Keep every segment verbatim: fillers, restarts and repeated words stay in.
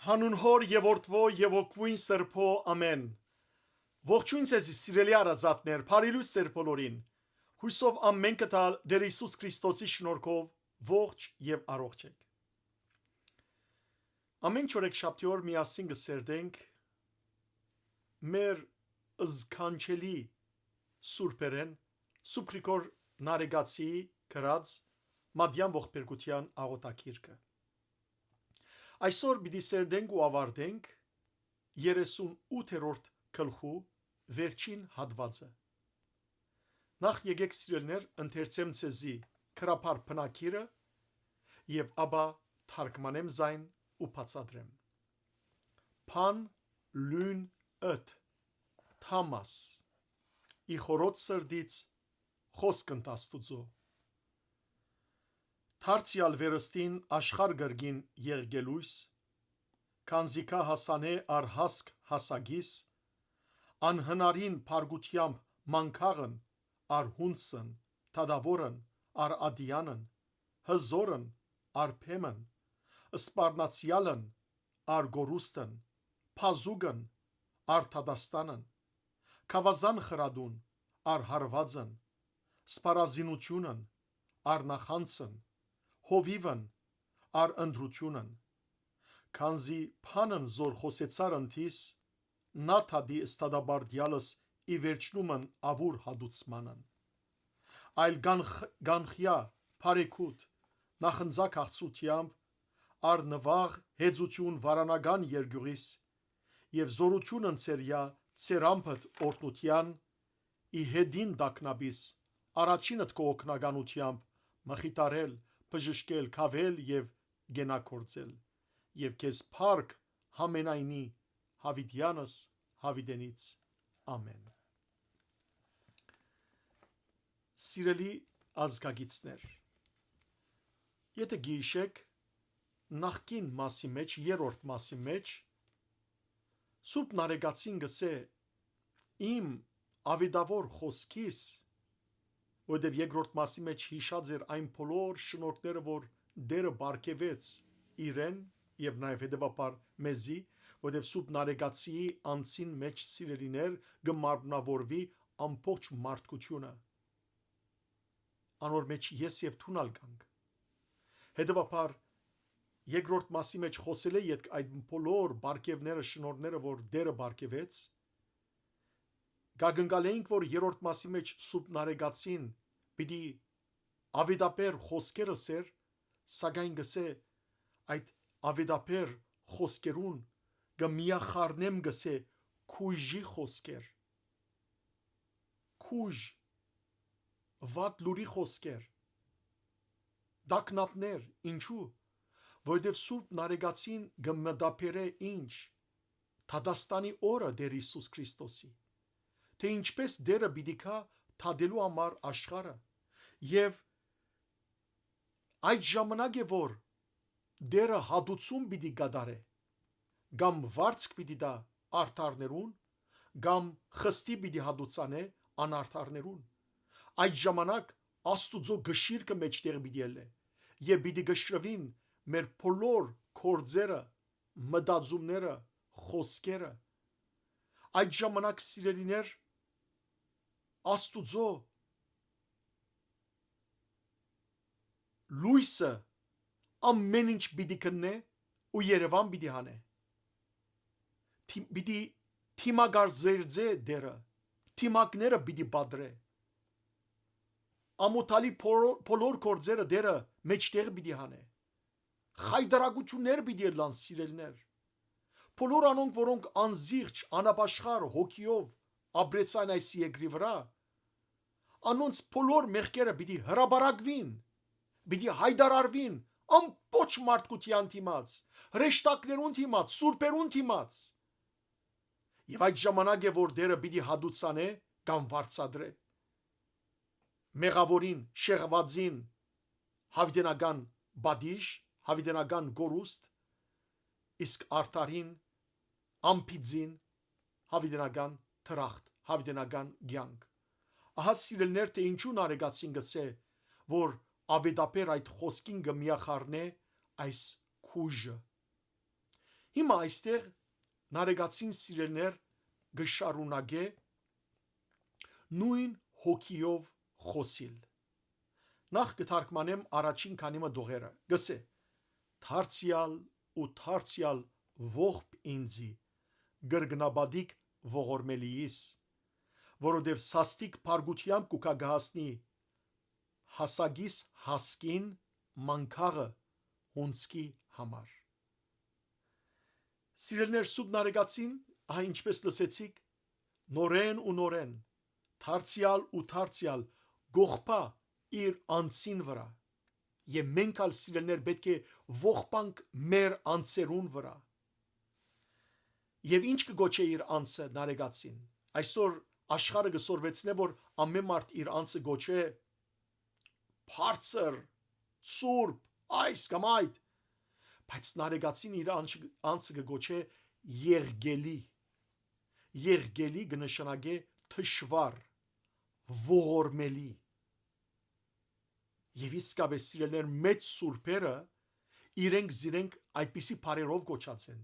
Անուն Հօր եւ Որդւոյ եւ Հոգւոյն Սրբոյ, ամէն։ Ողջոյն ձեզի, սիրելի հարազատներ, բարի լոյս ձեր բոլորին։ Յուսով ամէնքը տալ Տէր Յիսուս Քրիստոսի շնորհքով ողջ եւ առողջ էք։ Ամէն չորեքշաբթի օր միասին կը սերտենք մեր զգանչելի սուրբերէն, Սուրբ Գրիգոր Նարեկացիի գրած Մատեան ողբերգութեան աղօթագիրքը։ Այսօր պիտի սերտենք ու աւարտենք երեսուն ութերորդ գլխու վերջին հատուածը։ Նախ եկեք, սիրելիներ, ընթերցեմ ձեզի գրաբար բնագիրը եւ ապա թարգմանեմ զայն ու բացատրեմ։ Բան լուն ըդ, Թամաս, ի խորոց սրտից խօսք ընդ Աստուծոյ։ Դարձեալ վերստին աշխարհ կրկին եղկելոյս, քանզի քա հասանէ առ հասկ հասակիս, անհնարին փառկութեամբ մանկաղն առ հունսն, դատաւորն առ ատեանն, հզօրն առ բեմն, սպառնացեալն առ կորուստն, բազուկն առ դատաստանն, գաւազան խրատուն առ հարուածն, սպառազինութիւնն առ նախանձն, հովիւն առ ընտրութիւնն։ Քանզի բանն զոր խօսեցար ընտիս, նա դատի ստատապարտեալս ի վերջնումն աւուր հատուցմանն։ Այլ կանխ-, կանխեայ բարեգութ նախնձայ քաղցրութեամբ, առ նուաղ հեծութիւն վարանական երկիւղիս եւ զօրութիւն ընծերեայ ծերամբդ օրհնութեան, ի յետին տագնապիս, առաջինդ քո օգնականութեամբ մխիթարել, բժշկել, քաւել եւ կենակործել, եւ քեզ փառք յամենայնի, յաւիտեանս յաւիտենից։ Ամէն։ Սիրելի ազգագիցներ, եթէ գիշեք, նախկին մասի մէջ, երրորդ մասի մէջ, Սուրբ Նարեկացին կ'ըսէ. «Իմ աւետաւոր խօսքիս», որովհետեւ երկրորդ մասի մէջ յիշած էր այն բոլոր շնորհքները, որ Տէրը պարգեւեց իրեն եւ նաեւ հետեւաբար մեզի, որովհետեւ Սուրբ Նարեկացիի անձին մէջ, սիրելիներ, կը մարմնաւորուի ամբողջ մարդկութիւնը։ Անոր մէջ ես եւ դուն ալ կանք։ Հետեւաբար, երկրորդ մասի մէջ խօսելէ ետք այդ բոլոր պարգեւները, շնորհները, որ Տէրը պարգեւեց, կակնկալենք, որ երրորդ մասի մէջ Սուրբ Նարեկացին պիտի աւետաբեր խօսքեր ըսէր, սակայն կ'ըսէ. «Այդ աւետաբեր խօսքերուն կը միախառնեմ», կ'ըսէ, «քոյժի խօսքեր»։ Քոյժ, վատ լուրի խօսքեր, տագնապներ, ինչու՞։ Որովհետեւ Սուրբ Նարեկացին կը մտաբերէ ինչ, դատաստանի օրը Տէր Յիսուս Քրիստոսի, թէ ինչպէս Տէրը պիտի գայ դատելու համար աշխարհը, եւ այդ ժամանակ է, որ Տէրը հատուցում պիտի կատարէ, կամ վարձք պիտի տայ արդարներուն, կամ խստի պիտի հատուցանէ անարդարներուն։ Այդ ժամանակ Աստուծոյ կշիռքը մէջտեղ պիտի ելլէ եւ պիտի կշռուին մեր բոլոր գործերը, մտածումները, խօսքերը։ Այդ ժամանակ, սիրելիներ, Աստուծոյ լոյսը ամէն ինչ պիտի քննէ ու Երեւան պիտի հանէ։ Թի-, պիտի թիմակարծերծէ Տէրը, թիմակները պիտի պատռէ։ Ամոթալի բոլոր, բոլոր գործերը Տէրը մէջտեղ պիտի հանէ։ Խայտարակութիւններ պիտի ըլլան, սիրելիներ։ Բոլոր անոնք, որոնք անզիղջ, անապաշխար հոգիով ապրեցան այս երկրի վրայ, անոնց բոլոր մեղքերը պիտի հրապարակուին, պիտի յայտարարուին ամբողջ մարդկութեան դիմաց, հրեշտակներուն դիմաց, սուրբերուն դիմաց։ Եւ այդ ժամանակ է, որ Տէրը պիտի հատուցանէ կամ վարձատրէ մեղաւորին, շեղուածին յաւիտենական պատիժ, յաւիտենական կորուստ, իսկ արդարին, անփիծին յաւիտենական դրախտ, յաւիտենական կեանք։ Ահա, սիրելիներ, թէ ինչու Նարեկացին կ'ըսէ, որ աւետաբեր այդ խօսքին կը միախառնէ այս քոյժը։ Հիմա այստեղ Նարեկացին, սիրելիներ, կը շարունակէ նոյն հոգիով խօսիլ։ Նախ կը թարգմանեմ առաջին քանի մը տողերը։ Կ'ըսէ. «Դարձեալ ու դարձեալ ողբ ինծի, կրկնապատիկ ողորմելիիս, որովհետեւ սաստիկ փառկութեամբ կու գայ, կը հասնի հասակիս հասկին, մանգաղը հունցքի համար»։ Սիրելիներ, Սուրբ Նարեկացին, ահա ինչպէս լսեցիք, նորէն ու նորէն, դարձեալ ու դարձեալ կ'ողբայ իր անձին վրայ։ Եւ մենք ալ, սիրելիներ, պէտք է ողբանք մեր անձերուն վրայ։ Եւ ինչ կը գոչէ իր անձը Նարեկացին։ Այսօր աշխարհը կը սորվեցնէ, որ ամէն մարդ իր անձը գոչէ բարձր, սուրբ, այս կամ այդ, բայց Նարեկացին իր անձ-, անձը կը գոչէ եղկելի։ Եղկելի կը նշանակէ թշուառ, ողորմելի։ Եւ իսկապէս, սիրելիներ, մեծ սուրբերը իրենք զիրենք այդպիսի բառերով կոչած են.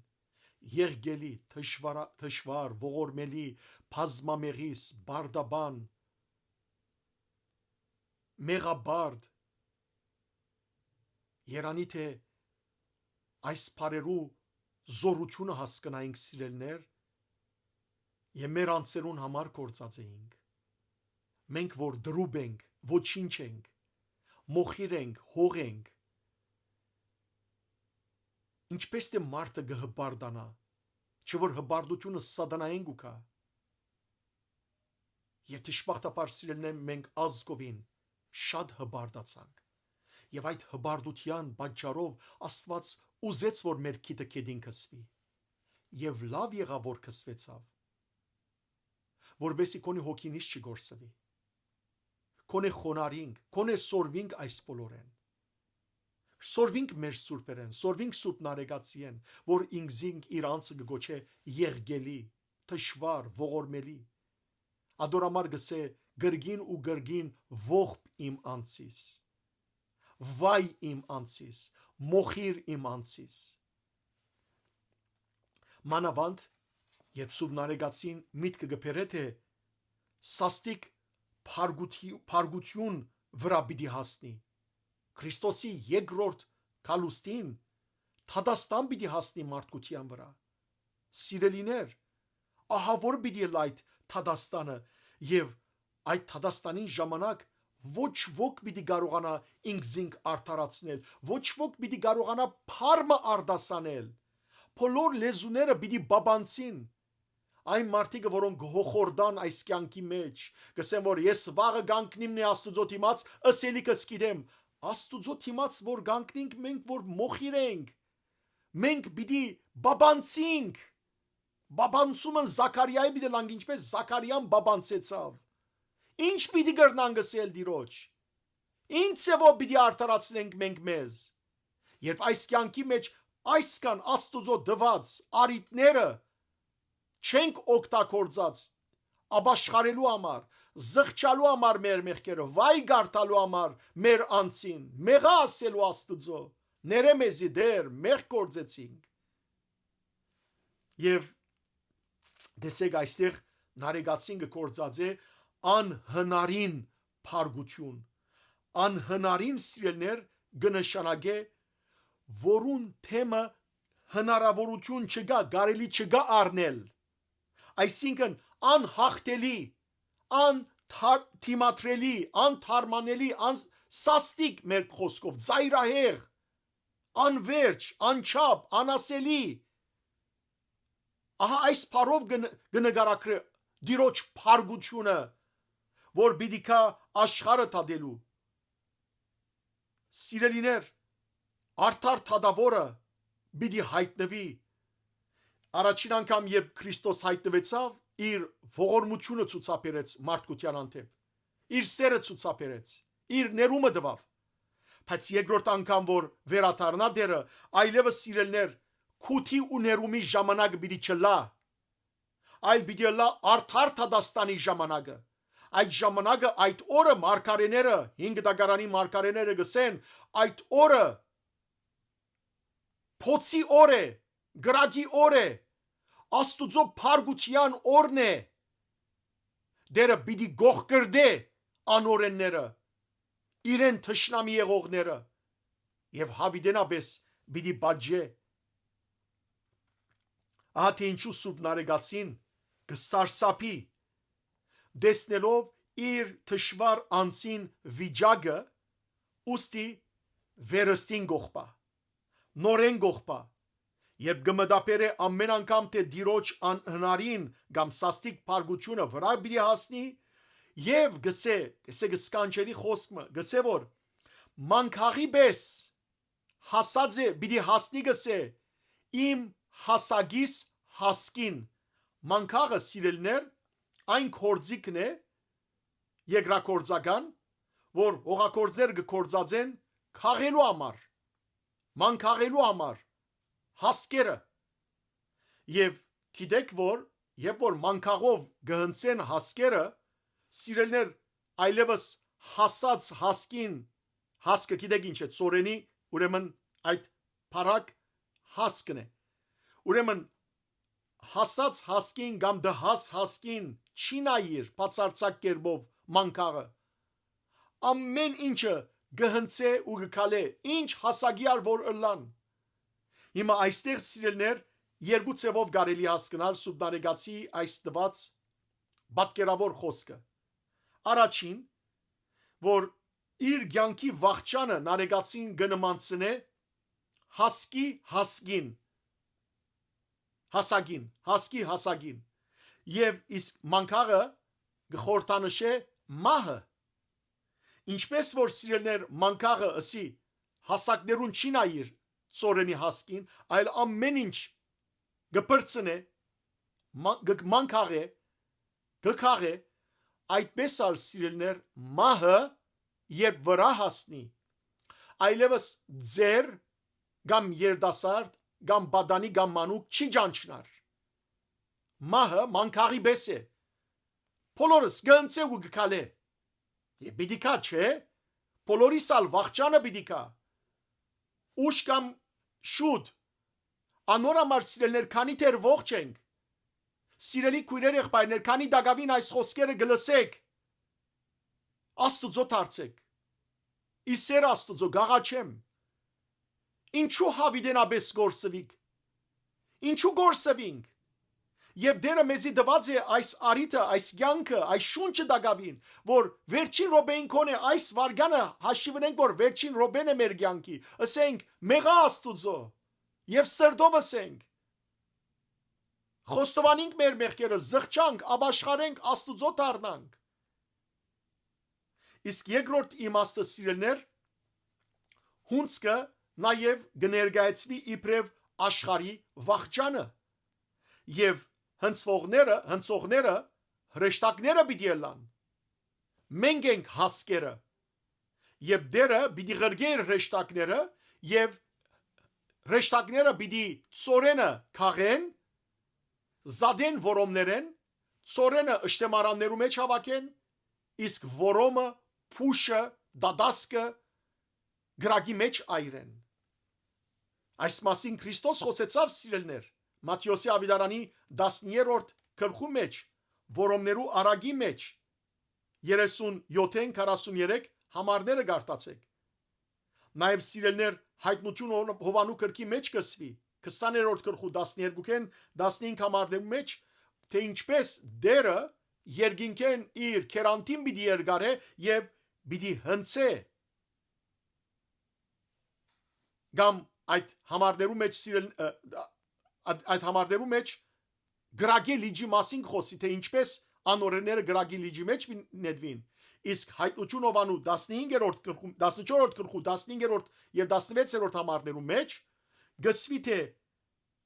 եղկելի, թշվարա-, թշվառ, ողորմելի, բազմամեղիս, բարդաբան, մեղաբարդ։ Երանի թէ այս բառերու զօրութիւնը հասկնայինք, սիրելիներ, եւ մեր անձերուն համար գործած էինք։ Մենք որ դրուպ ենք, ոչինչ ենք, մոխիր ենք, հող ենք, ինչպէս թէ մարդը կը հպարտանայ, չէ՞ որ հպարտութիւնը սատանայէն կու գայ։ Եւ դժբախտաբար, սիրելիներ, մենք ազգովին շատ հպարտացանք։ Եւ այդ հպարտութեան պատճառով Աստուած ուզեց, որ մեր քիթը գետին քսուի։ Եւ լաւ եղաւ, որ քսուեցաւ, որպեսզի քոնի հոգին իշ չկորսուի։ Քոնե խոնարհինք, քոնե սորվինք այս բոլորէն։ Սորվինք մեր սուրբերէն, սորվինք Սուրբ Նարեկացիէն, որ ինքզինք իր անձը կը գոչէ եղկելի, թշվառ, ողորմելի։ Ատոր համար կ'ըսէ. «Կրկին ու կրկին ողբ իմ անձիս, վայ իմ անձիս, մոխիր իմ անձիս»։ Մանաւանդ, երբ Սուրբ Նարեկացին միտքը կը բերէ, թէ սաստիկ փարգութի-, փարգութիւն վրայ պիտի հասնի, Քրիստոսի երկրորդ գալուստին դատաստան պիտի հասնի մարդկութեան վրայ։ Սիրելիներ, ահա որ պիտի ըլլայ այդ դատաստանը, եւ այդ դատաստանին ժամանակ ոչ ոք պիտի կարողանայ ինքզինք արդարացնել, ոչ ոք պիտի կարողանայ բար մը արտասանել։ Բոլոր լեզուները պիտի բաբանցին։ Այն մարդիկը, որոնք կը հոխորտան այս կեանքի մէջ, կ'ըսեն, որ «ես վաղը կ'անկնիմ նե Աստուծոյ դիմաց, ըսելիքս գիտեմ»։ Աստուծոյ դիմաց որ կ'անկնինք, մենք որ մոխիր ենք, մենք պիտի բաբանցինք։ Բաբանցումը Զաքարիայի պիտի ըլլանք, ինչպէս Զաքարիան բաբանցեցաւ։ Ինչ պիտի կրնանք ըսել Տիրոջ։ Ինչ ձեւով պիտի արդարացնենք մենք մեզ, երբ այս կեանքի մէջ այսքան Աստուծոյ տուած առիթները չենք օգտագործած ապաշխարելու համար, զղջալու համար մեր մեղքերը, վայ կարդալու համար մեր անձին, մեղա ասելու Աստուծոյ. «Ներէ մեզի, Տէր, մեղք գործեցինք»։ Եւ տեսեք, այստեղ Նարեկացին կը գործածէ անհնարին փարգութիւն։ Անհնարին, սիրելիներ, կը նշանակէ, որուն թեմը հնարաւորութիւն չկայ, կարելի չկայ առնել։ Այսինքն, անյաղթելի, անթար-, դիմադրելի, անթարմանելի, անս-, սաստիկ, մեր խօսքով, ծայրահեղ, անվերջ, անչափ, անասելի։ Ահա այս բառով կը ն-, կը նկարագրէ Տիրոջ փառկութիւնը, որ պիտի գայ աշխարհը դատելու։ Սիրելիներ, արդար դատաւորը պիտի յայտնուի։ Առաջին անգամ, երբ Քրիստոս յայտնուեցաւ, իր ողորմութիւնը ցուցաբերեց մարդկութեան հանդէպ, իր սէրը ցուցաբերեց, իր ներումը տուաւ։ Բայց երկրորդ անգամ, որ վերադառնայ Տէրը, այլեւս, սիրելիներ, քութի ու ներումի ժամանակը պիտի չըլլայ, այլ պիտի ըլլայ արդար դատաստանի ժամանակը։ Այդ ժամանակը, այդ օրը մարգարէները, հին կտակարանի մարգարէները կ'ըսեն, այդ օրը փոցի օր է, կրակի օր է, Աստուծոյ փառքութեան օրն է։ Տէրը պիտի կոխկրտէ անօրէնները, իրեն թշնամի եղողները, եւ յաւիտենապէս պիտի պատժէ։ Ահա թե ինչու Սուրբ Նարեկացին կը սարսափի, տեսնելով իր թշուառ անձին վիճակը, ուստի վերստին կ'ողբայ, նորէն կ'ողբայ, երբ կը մտաբերէ ամէն անգամ թէ Տիրոջ անհնարին կամ սաստիկ փառքութիւնը վրայ պիտի հասնի, եւ գսէ, տեսէք, սքանչելի խօսք մը, գսէ որ մանկաղի պէս հասած է, պիտի հասնի, գսէ, իմ հասակիս հասկին։ Մանկաղը, սիրելիներ, այն գործիքն է երկրագործական, որ հողագործներ կը գործածեն քաղելու համար, մանկաղելու համար հասկերը։ Եւ գիտէք որ, երբ որ մանկաղով կը հնցեն հասկերը, սիրելիներ, այլեւս հասած հասկին, հասկը գիտէք ինչ է, ծորենի, ուրեմն այդ փառակ հասկն է։ Ուրեմն հասած հասկին կամ դհաս հասկին չի նայիր բացարձակ կերպով մանկաղը։ Ամէն ինչը կը հնցէ ու կը քալէ, ինչ հասակի ար որ ըլլան։ Հիմա այստեղ, սիրելիներ, երկու ձեւով կարելի հասկնալ Սուրբ Նարեկացի այս տուած պատկերաւոր խօսքը։ Առաջին, որ իր կեանքի վախճանը Նարեկացին կը նմանցնէ հասկի հասկին, հասակին, հասկի հասակին, եւ իսկ մանկաղը կը խորհրդանշէ մահը։ Ինչպէս որ, սիրելիներ, մանկաղը ըսի, հասակներուն չի նայիր ծորենի հասկին, այլ ամէն ինչ կը փրցնէ, մա-, կը մանկաղէ, կը քաղէ, այդպէս ալ, սիրելիներ, մահը երբ վրայ հասնի, այլեւս ձեր կամ երիտասարդ կամ պատանի կամ մանուկ չի ճանչնար։ Մահը մանկաղի պէս է։ Բոլորս կը հնցէ ու կը քալէ։ Եւ պիտի գայ, չէ՞։ Բոլորիս ալ վախճանը պիտի գայ։ Ուշ կամ շուտ։ Անոր համար, սիրելիներ, քանի դեռ ողջ ենք, սիրելի քոյրեր, եղբայրներ, քանի տակաւին այս խօսքերը կը լսէք, Աստուծոյ դարձէք։ Ի սէր Աստուծոյ կ'աղաչեմ։ Ինչո՞ւ յաւիտենապէս կորսուիք։ Ինչո՞ւ կորսուինք։ Երբ Տէրը մեզի տուած է այս առիթը, այս կեանքը, այս շունչը տակաւին, որ վերջին րոպեին գոնե այս վարկանը հաշիվնենք, որ վերջին րոպեն է մեր կեանքի, ըսենք, մեղա Աստուծոյ, եւ սրտով ըսենք, խոստովանենք մեր մեղքերը, զղջանք, ապաշխարենք, Աստուծոյ դառնանք։ Իսկ երկրորդ իմաստը, սիրելիներ, հունձքը նաեւ կը ներկայացուի իբրեւ աշխարհի վախճանը, եւ հնձողները, հնձողները հրեշտակները պիտի ըլլան։ Մենք ենք հասկերը, եւ Տէրը պիտի ղրկէ իր հրեշտակները, եւ հրեշտակները պիտի ծորենը քաղեն, զատեն որոմներէն, ծորենը ըշտեմարաններու մէջ հաւաքեն, իսկ որոմը, փուշը, դատասկը կրակի մէջ այրեն։ Այս մասին Քրիստոս խօսեցաւ, սիրելիներ, Մատթէոսի աւետարանի տասներորդ գլխու մէջ, որոմներու առակի մէջ, երեսուն յոթ, քառասուն երեք համարները կարդացէք։ Նաեւ, սիրելիներ, Յայտնութիւն Հովանու գրքի մէջ կը սուի, քսաներորդ գլխու տասներկուքէն տասնհինգ համարներու մէջ, թէ ինչպէս Տէրը երկինքէն իր քերանտին պիտի երկարէ եւ պիտի հնցէ, կամ այդ համարներու մէջ, սիրել-, ը, այդ, այդ համարներու մէջ կրակի լիճի մասին կը խօսի, թէ ինչպէս անօրէնները կրակի լիճի մէջ պիտի նետուին, իսկ Յայտնութիւն Հովանու տասնհինգերորդ գլխու, տասնչորսերորդ գլխու, տասնհինգերորդ եւ տասնվեցերորդ համարներու մէջ կը սուի, թէ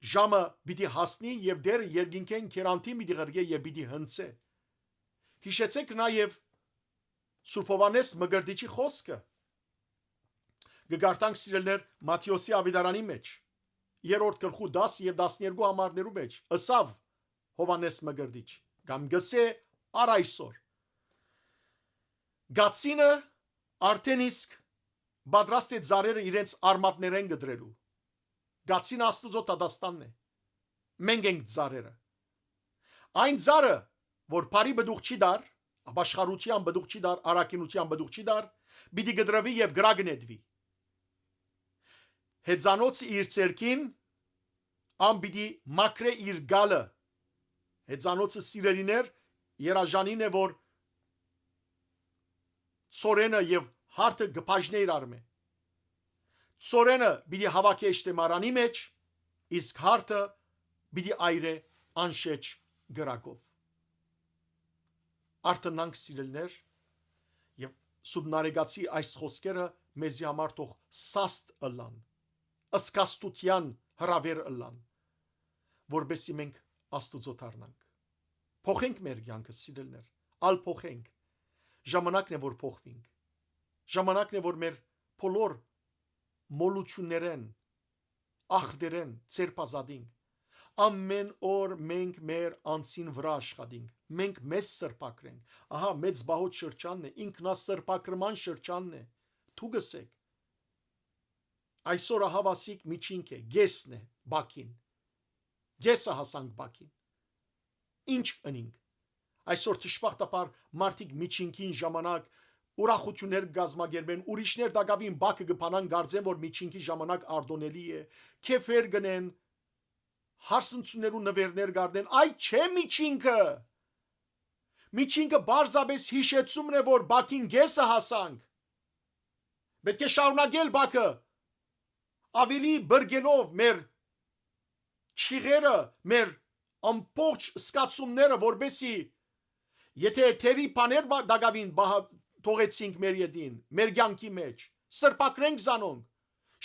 ժամը պիտի հասնի եւ Տէրը երկինքէն քերանտին պիտի ղրկէ եւ պիտի հնցէ։ Յիշեցէք նաեւ Սուրբ Յովհաննէս Մկրտիչի խօսքը։ Կը կարդանք, սիրելիներ, Մատթէոսի աւետարանի մէջ, երրորդ գլխու տաս եւ տասներկու համարներու մէջ, ըսաւ Յովհաննէս Մկրտիչ, կամ կ'ըսէ առ այսօր. «Կացինը արդէն իսկ պատրաստ է ծառերը իրենց արմատներէն կտրելու»։ Կացին Աստուծոյ դատաստանն է։ Մենք ենք ծառերը։ Այն ծառը, որ բարի պտուղ չի տար, ապաշխարութեան պտուղ չի տար, առաքինութեան պտուղ չի տար, պիտի կտրուի եւ կրակը նետուի։ Հեծանոցը իր ձեռքին, ան պիտի մաքրէ իր գալը։ Հեծանոցը, սիրելիներ, երաժանին է, որ ցորենը եւ հարթը կը բաժնէ իրար մէ։ Ցորենը պիտի հաւաքէ ըշտեմարանի մէջ, իսկ հարթը պիտի այրէ անշէջ կրակով։ Արթնանք, սիրելիներ, եւ Սուբնարեկացի այս խօսքերը մեզի համար թող սաստ ըլլան, սքաստութեան հրաւեր ըլլան, որպեսզի մենք Աստուծոյ դառնանք։ Փոխենք մեր կեանքը, սիրելիներ, ալ փոխենք։ Ժամանակն է, որ փոխվինք։ Ժամանակն է, որ մեր բոլոր մոլութիւններէն, ախտերէն ձերբազատինք։ Ամէն օր մենք մեր անձին վրայ աշխատինք, մենք մեզ սրբագրենք։ Ահա մեծ բահոտ շրջանն է, ինքնասրբագրման շրջանն է։ Դուք ըսէք, այսօր ահաւասիկ միջինք է, կեսն է բակին։ Կեսը հասանք բակին։ Ինչ ընինք։ Այսօր, դժբախտաբար, մարդիկ միջինքին ժամանակ ուրախութիւններ կազմակերպեն, ուրիշներ տակաւին բակը կբանան, կարծեն, որ միջինքի ժամանակ արտոնելի է, քեֆեր կ'ընեն, հարսնցուներու նուէրներ կ'առնեն։ Այդ չէ միջինքը։ Միջինքը պարզապէս յիշեցումն է, որ բակին կեսը հասանք։ Պէտք է շարունակել բակը, աւելի բրկելով մեր չիղերը, մեր ամբողջ զգացումները, որպեսզի, եթե թերի բաներ բա-, տակաւին բահ-, թողեցինք մեր ետին, մեր կեանքի մէջ, սրբագրենք զանոնք,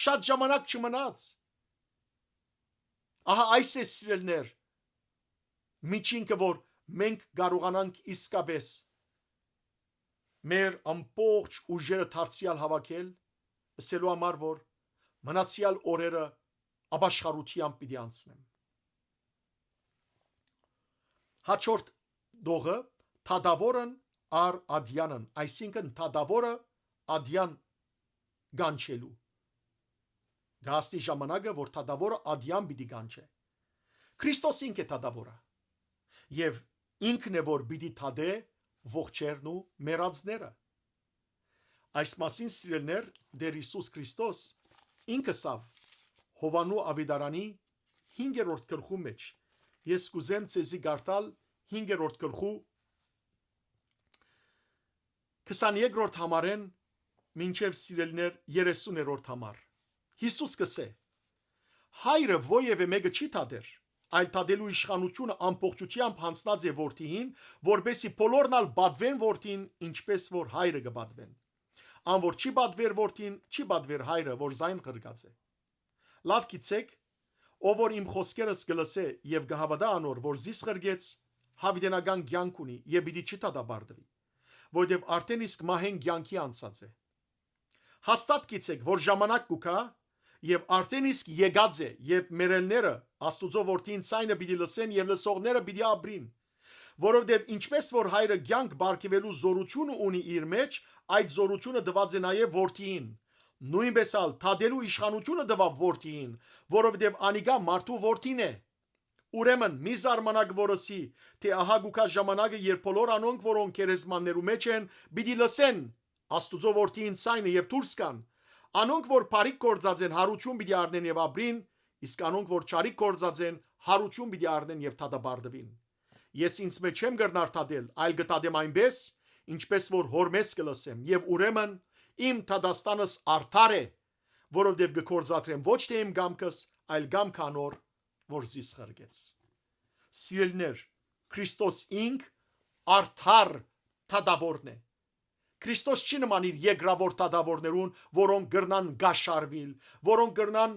շատ ժամանակ չմնաց։ Ահա այս է, սիրելիներ, միջինքը, որ մենք կարողանանք իսկապէս մեր ամբողջ ուժերը դարձեալ հաւաքել, ըսելու համար, որ մնացեալ օրերը ապաշխարութեամբ պիտի անցնեն։ Հաջորդ դողը, դատաւորն առ ատեանն, այսինքն՝ դատաւորը ատեան կանչելու։ Կհասնի ժամանակը, որ դատաւորը ատեան պիտի կանչէ։ Քրիստոս ինք է դատաւորը, եւ ինքն է, որ պիտի դատէ ողջերն ու մեռածները։ Այս մասին, սիրելիներ, Տէր Յիսուս Քրիստոս ինք ըսաւ Յովհաննու աւետարանի հինգերորդ գլխու մէջ։ Ես կ'ուզեմ ձեզի կարդալ հինգերորդ գլխու քսաներկրորդ համարէն մինչեւ, սիրելիներ, երեսուներորդ համար։ Յիսուս կ'ըսէ. «Հայրը ոեւէ մէկը չի դատեր, այլ դատելու իշխանութիւնը ամբողջութեամբ յանձնած է Որդիին, որպեսզի բոլորն ալ պատուեն Որդին, ինչպէս որ Հայրը կը պատուեն։ Ան որ չի պատուեր Որդին, չի պատուեր Հայրը, որ զայն ղրկած է։ Լաւ գիտցէք, ով որ իմ խօսքերս կը լսէ եւ կը հաւատայ անոր, որ զիս ղրկեց, յաւիտենական կեանք ունի եւ պիտի չդատապարտուի, որովհետեւ արդէն իսկ մահէն կեանքի անցած է։ Հաստատ գիտցէք, որ ժամանակ կու գայ եւ արդէն իսկ եկած է, երբ մեռելները Աստուծոյ Որդին ձայնը պիտի լսեն եւ լսողները պիտի ապրին։ Որովհետեւ ինչպէս որ Հայրը կեանք պարգեւելու զօրութիւնը ունի իր մէջ, այդ զօրութիւնը տուած է նաեւ Որդիին, նոյնպէս ալ դատելու իշխանութիւնը տուաւ Որդիին, որովհետեւ անիկա մարդու Որդին է։ Ուրեմն մի զարմանաք, որ ըսի, թէ ահա կու գայ ժամանակը, երբ բոլոր անոնք, որոնք գերեզմաններու մէջ են, պիտի լսեն Աստուծոյ Որդիին ձայնը եւ դուրս գան։ Անոնք, որ բարիք գործած են, յարութիւն պիտի առնեն եւ ապրին, իսկ անոնք, որ չարիք գործած են, յարութիւն պիտի առնեն եւ դատապարտուին։ Ես ինձ մէջ չեմ կրնար դատել, այլ կը դատեմ այնպէս, ինչպէս որ Հօրմէս կը լսեմ, եւ ուրեմն իմ դատաստանս արդար է, որովհետեւ կը գործադրեմ ոչ թէ իմ կամքս, այլ կամքը անոր, որ զիս ղրկեց»։ Սիրելիներ, Քրիստոս ինք արդար դատաւորն է։ Քրիստոս չի նման իր երկրաւոր դատաւորներուն, որոնք կրնան կաշառուիլ, որոնք կրնան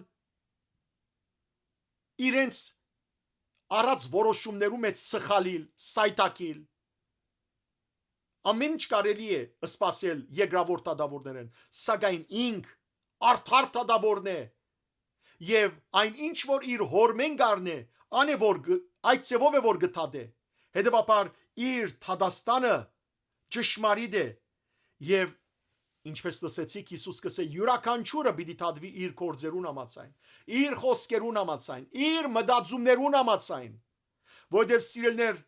իրենց առած որոշումներու մեջ սխալիլ, սայթաքիլ։ Ամեն ինչ կարելի է սպասել երկրաւոր դատաւորներէն, սակայն ինք արդար դատաւորն է, եւ այն ինչ որ իր Հօրմէն կ'առնէ, ան է որ գ-, այդ ձեւով է որ կը դատէ։ Հետեւաբար իր դատաստանը ճշմարիտ է, եւ Ինչպէս լսեցիք, Յիսուս կ'ըսէ. «Իւրաքանչիւրը պիտի դատուի իր գործերուն համաձայն, իր խօսքերուն համաձայն, իր մտածումներուն համաձայն»։ Որովհետեւ, սիրելիներ,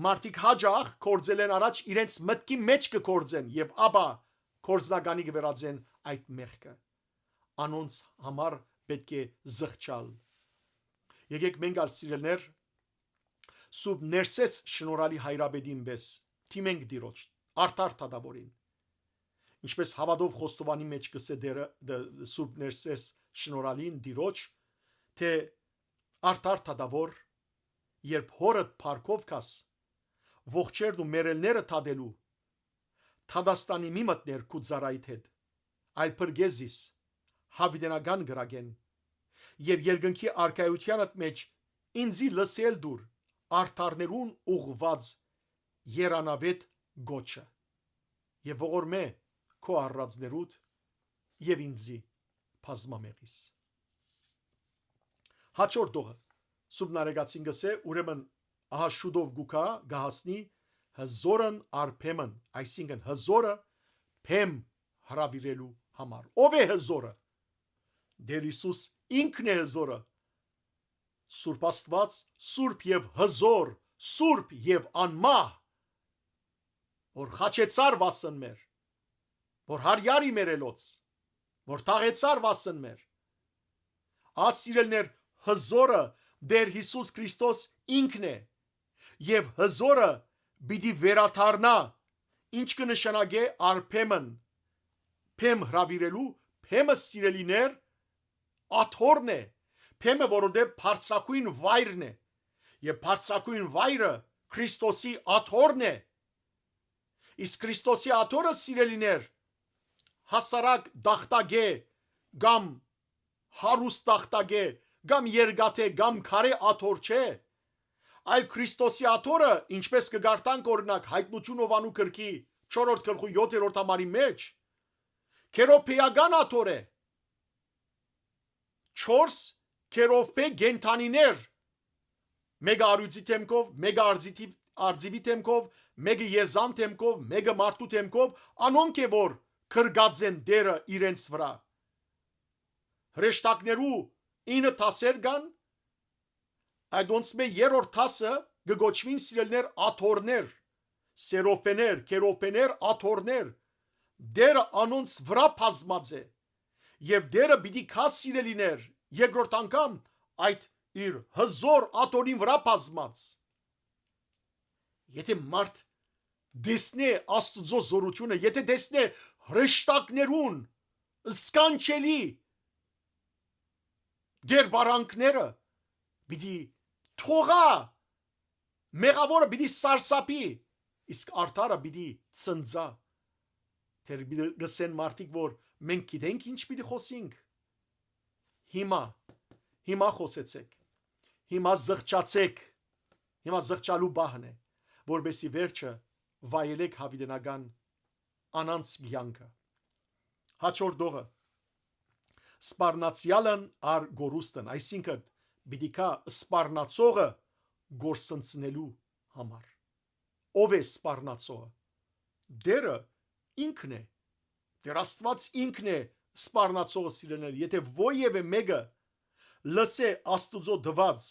մարդիկ յաճախ գործելէն առաջ իրենց մտքի մէջ կը գործեն եւ ապա գործնականի կը վերածեն այդ մեղքը։ Անոնց համար պէտք է զղջալ։ Եկեք մենք ալ, սիրելիներ, Սուրբ Ներսէս շնորհալի հայրապետին պէս դիմենք Տիրոջ, արդար դատաւորին։ Ինչպէս հաւատով խոստովանի մէջ կ'ըսէ Տերը, դ-, Սուրբ Ներսէս շնորհալին Տիրոջ, թէ արդար դատաւոր, երբ հօրդ փառքով գաս, ողջերն ու մեռելները դատելու, դատաստանի մի մտներ քու ծառայիդ հետ, այլ փրկէ զիս, յաւիտենական կրակէն, եւ երկնքի արքայութեանդ մէջ ինծի լսել տուր արդարներուն ուղղուած երանաւէտ կոչը, եւ ողորմէ քու առածներուդ եւ ինծի բազմամեղիս։ Հաջորդ դողը Սուրբ Նարեկացին կ'ըսէ, ուրեմն ահա շուտով կու գայ, կը հասնի հզօրն առ բեմն, այսինքն հզօրը բեմ հրաւիրելու համար։ Ո՞վ է հզօրը։ Տեր Յիսուս ինքն է հզօրը։ Սուրբ Աստուած, սուրբ եւ հզօր, սուրբ եւ անմահ, որ խաչեցար վասն մեր, որ հարիար իմերելոց, որ թաղեցար վասն մեր։ Աս, սիրելիներ, հզօրը Տեր Յիսուս Քրիստոս ինքն է, եւ հզօրը պիտի վերադառնայ, ինչ կը նշանակէ առ բեմն, բեմ հրաւիրելու, բեմը, սիրելիներ, աթոռն է, բեմը, որովհետեւ բարձրագոյն վայրն է, եւ բարձրագոյն վայրը Քրիստոսի աթոռն է։ Իսկ Քրիստոսի աթոռը, սիրելիներ, հասարակ տախտակէ կամ հարուստ տախտակէ կամ երկաթէ կամ քարէ աթոռ չէ, այլ Քրիստոսի աթոռը, ինչպէս կը կարդանք, օրինակ, Յայտնութիւն Յովհաննու գրքի չորրորդ գլխու եթերորդ համարի մէջ, քերոբէական աթոռ է, չորս քերովբէ կենդանիներ, մէկը առիւծի դէմքով, մէկը արծիթի-, արծիւի դէմքով, մէկը եզան դէմքով, մէկը մարդու դէմքով, անոնք է որ կրկած են Տերը իրենց վրայ։ Հրեշտակներու ինը դասեր կան, այդ ոնցմէ երրորդ դասը կը կոչուին, սիրելիներ, աթոռներ, սերովբեներ, քերովբեներ, աթոռներ։ Տերը անոնց վրայ բազմած է, եւ Տերը պիտի գայ, սիրելիներ, երկրորդ անգամ այդ իր հզօր աթոռին վրայ բազմած։ Եթե մարդ տեսնէ Աստուծոյ զօրութիւնը, եթե տեսնէ հրեշտակներուն սքանչելի կերպարանքները, պիտի թողայ, մեղաւորը պիտի սարսափի, իսկ արդարը պիտի ցնծայ։ Դեռ պիտի գսեն մարդիկ, որ մենք գիտենք ինչ պիտի խօսինք։ Հիմա, հիմա խօսեցէք, հիմա զղջացէք, հիմա զղջալու պահն է, որպեսզի վերջը վայելէք յաւիտենական անանց կեանքը։ Հաջորդողը, սպառնացեալն առ կորուստն, այսինքն պիտի գայ սպառնացողը կորսնցնելու համար։ Ո՞վ է սպառնացողը։ Տերը ինքն է։ Տեր Աստուած ինքն է սպառնացողը, սիրելիներ։ Եթե որեւէ մէկը լսէ Աստուծոյ տուած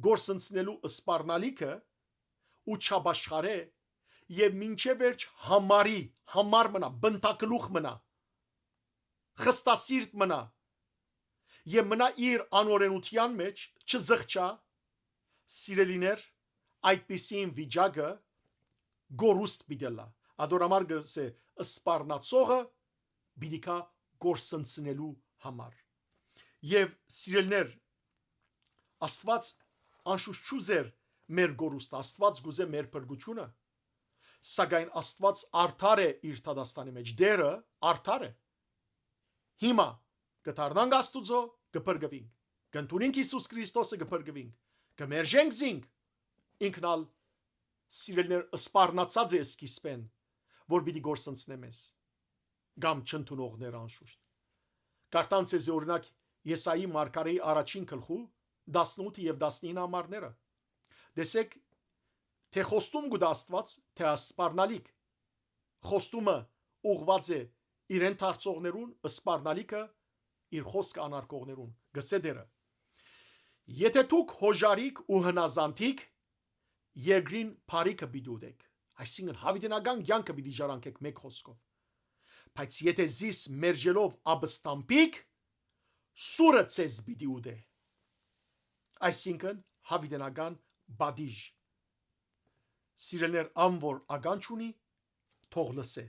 կորսնցնելու սպառնալիքը ու չապաշխարէ, եւ մինչեւ վերջ համարի, համար մնայ, բնտագլուխ մնայ, խստասիրտ մնայ, եւ մնայ իր անօրենութեան մէջ, չզղջայ, սիրելիներ, այդպիսին վիճակը կորուստ պիտի ըլլայ։ Ատոր համար կ'ըսէ, սպառնացողը պիտի գայ կորսնցնելու համար։ Եւ, սիրելիներ, Աստուած անշուշտ չուզեր մեր կորուստը, Աստուած կ'ուզէ մեր փրկութիւնը, սակայն Աստուած արդար է իր դատաստանի մէջ, Տերը արդար է։ Հիմա կը դառնանք Աստուծոյ, կը փրկուինք, կ'ընդունենք Յիսուս Քրիստոսը, կը փրկուինք, կը մերժենք զինք, ինքն ալ, սիրելիներ, սպառնացած է սկիզբէն, որ պիտի կորսնցնէ մեզ, կամ չընդունողներ անշուշտ։ Կարդամ ձեզի, օրինակ, Եսայի մարգարեի առաջին գլխու տասնութ եւ տասնինը համարները։ Տեսեք, թէ խոստում կու տայ Աստուած, թէ սպառնալիք։ Խոստումը ուղղուած է իրեն դարձողներուն, սպառնալիքը իր խօսքը անարգողներուն, կ'ըսէ Տէրը։ Եթէ դուք յօժարիք ու հնազանդիք, երկրին բարիքը պիտի ուտէք, այսինքն՝ յաւիտենական կեանքը պիտի ժառանգէք, մէկ խօսքով։ Բայց եթէ զիս մերժելով ապստամբիք, սուրը ձեզ պիտի ուտէ, այսինքն՝ յաւիտենական պատիժ։ Սիրելիներ, ան որ ականջ ունի, թող լսէ։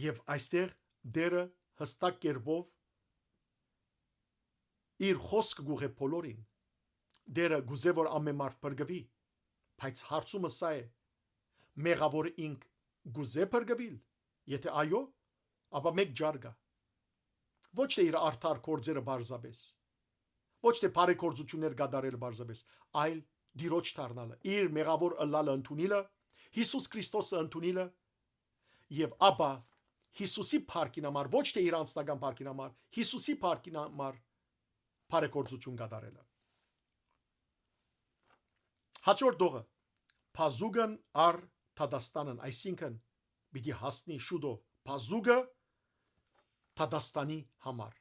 Եւ այստեղ Տէրը յստակ կերպով իր խօսքը կ'ուղղէ բոլորին։ Տէրը կ'ուզէ, որ ամէն մարդ փրկուի, բայց հարցումը սա է. մեղաւորը ինք կ'ուզէ փրկուիլ։ Եթէ այո, ապա մէկ ճար կայ։ Ոչ թէ իր արդար գործերը պարզապէս, ոչ թէ բարեգործութիւններ կատարելը պարզապէս, այլ Տիրոջ դառնալը, իր մեղաւոր ըլլալը ընդունիլը, Յիսուս Քրիստոսը ընդունիլը, եւ ապա Յիսուսի փառքին համար, ոչ թէ իր անձնական փառքին համար, Յիսուսի փառքին համար բարեգործութիւն կատարելը։ Հաջորդ դողը. բազուկն առ դատաստանն, այսինքն՝ պիտի հասնի շուտով բազուկը դատաստանի համար։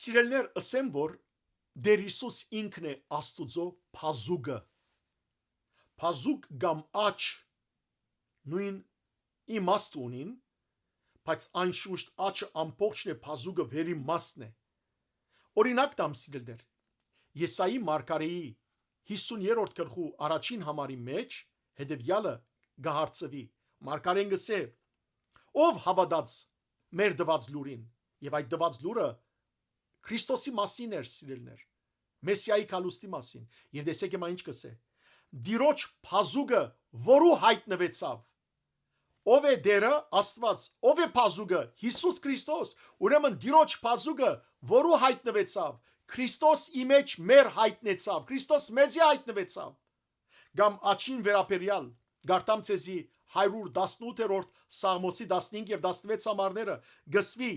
Սիրելիներ, ըսեմ, որ Տէր Յիսուս ինքն է Աստուծոյ բազուկը։ Բազուկ կամ աջ նոյն իմաստ ունին, բայց անշուշտ աջը ամբողջն է, բազուկը վերին մասն է։ Օրինակ տամ, սիրելիներ, Եսայի մարգարէի յիսուներորդ գլխու առաջին համարի մէջ հետեւեալը կը հարցուի։ Մարգարէն կ'ըսէ. «Ո՞վ հաւատաց մեր տուած լուրին»։ Եւ այդ տուած լուրը Քրիստոսի մասին էր, սիրելիներ, Մեսիայի գալուստի մասին։ Եւ տեսեք հիմա ինչ կ'ըսէ. «Տիրոջ բազուկը որու յայտնուեցաւ»։ Ո՞վ է Տէրը, Աստուած, ո՞վ է բազուկը, Յիսուս Քրիստոս։ Ուրեմն Տիրոջ բազուկը որու յայտնուեցաւ, Քրիստոս ի մէջ մեր յայտնեցաւ, Քրիստոս մեզի յայտնուեցաւ։ Կամ աջին վերաբերեալ, կարդամ ձեզի հարիւր տասնութերորդ Սաղմոսի տասնհինգ եւ տասնվեց համարները, կ'ըսուի,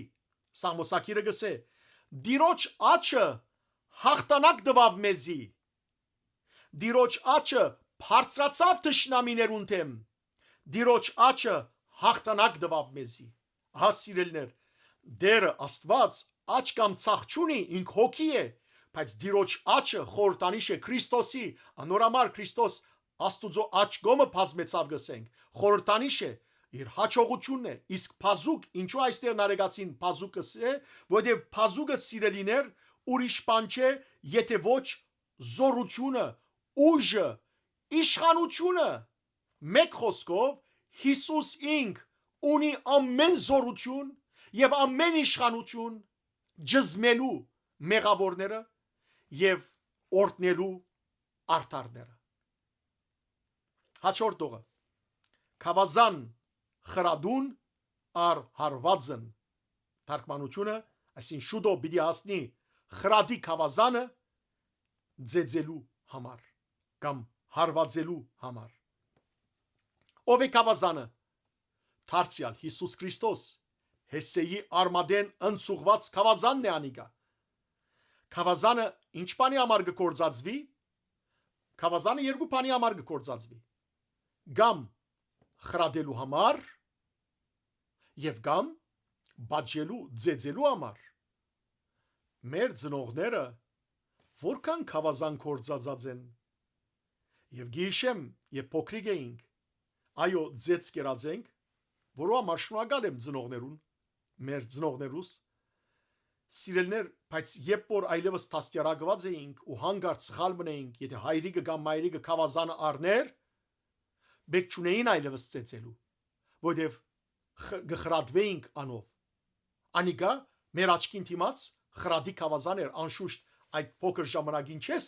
Սաղմոսագիրը կ'ըսէ. «Տիրոջ աջը յաղթանակ տուաւ մեզի»։ Տիրոջ աջը բարձրացաւ թշնամիներուն դէմ։ Տիրոջ աջը յաղթանակ տուաւ մեզի։ Ահա, սիրելիներ, Տէրը Աստուած աջ կամ ցախ չունի, ինք հոգի է, բայց Տիրոջ աջը խորհրդանիշ է Քրիստոսի, անոր համար Քրիստոս Աստուծոյ աջ կողմը բազմեցաւ, կ'ըսենք, խորհրդանիշ է, իր յաջողութիւնն է, իսկ բազուկ, ինչու այստեղ նարեկացին բազուկ կ'ըսէ, որովհետեւ բազուկը, սիրելիներ, ուրիշ բան չէ, եթէ ոչ զօրութիւնը, ուժը, իշխանութիւնը, մէկ խօսքով, Յիսուս ինք ունի ամէն զօրութիւն եւ ամէն իշխանութիւն ճզմելու մեղաւորները եւ օրհնելու արդարները։ Հաջորդ տողը. «Գաւազան խրատուն առ հարուածն»։ Թարգմանութիւնը, այսինքն՝ շուտով պիտի հասնի խրատի գաւազանը ծեծելու համար կամ հարվածելու համար։ Ո՞վ է գաւազանը։ Դարձեալ Յիսուս Քրիստոս, Յեսեի արմատէն ընծուղուած գաւազանն է անիկա։ Գաւազանը ի՞նչ բանի համար կը գործածուի։ Գաւազանը երկու բանի համար կը գործածուի. կամ խրատելու համար, եւ կամ պատժելու, ծեծելու համար։ Մեր ծնողները որքան գաւազան գործածած են։ Եւ գիշեմ, երբ փոքրիկ էինք, այո, ծեծ կերած ենք, որու համար շնորհակալ եմ ծնողներուն, մեր ծնողներուս, սիրելիներ, բայց երբ որ այլեւս դաստիարակուած էինք ու հանկարծ սխալ մնայինք, եթէ հայրիկը կամ մայրիկը գաւազանը առներ, պէտք չունէին այլեւս ծեծելու, որովհետեւ խրատուէինք անով։ Անիկա մեր աչքին դիմաց խրատի գաւազան էր, անշուշտ այդ փոքր ժամանակին չես,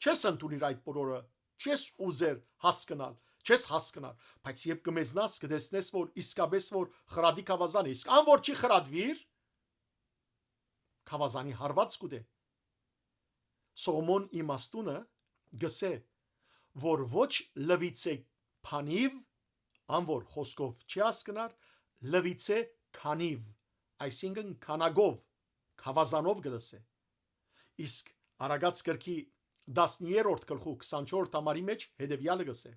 չես ընդունիր այդ բոլորը, չես ուզեր հասկնալ, չես հասկնար, բայց երբ կը մեզնաս, կը տեսնես, որ իսկապես որ խրատի գաւազան է, իսկ ան որ չի խրատվիր, գաւազանի հարված կուտէ։ Սողոմոն իմաստունը գսէ, որ ոչ լվիցե բանիւ, ան որ խոսքով չի հասկնար, լվիցե քանիվ, այսինքն՝ քանակով, գաւազանով կը լսէ։ Իսկ Արագած գրքի տասներորդ գլխու քսանչորսերորդ համարի մէջ հետեւեալը գսէ.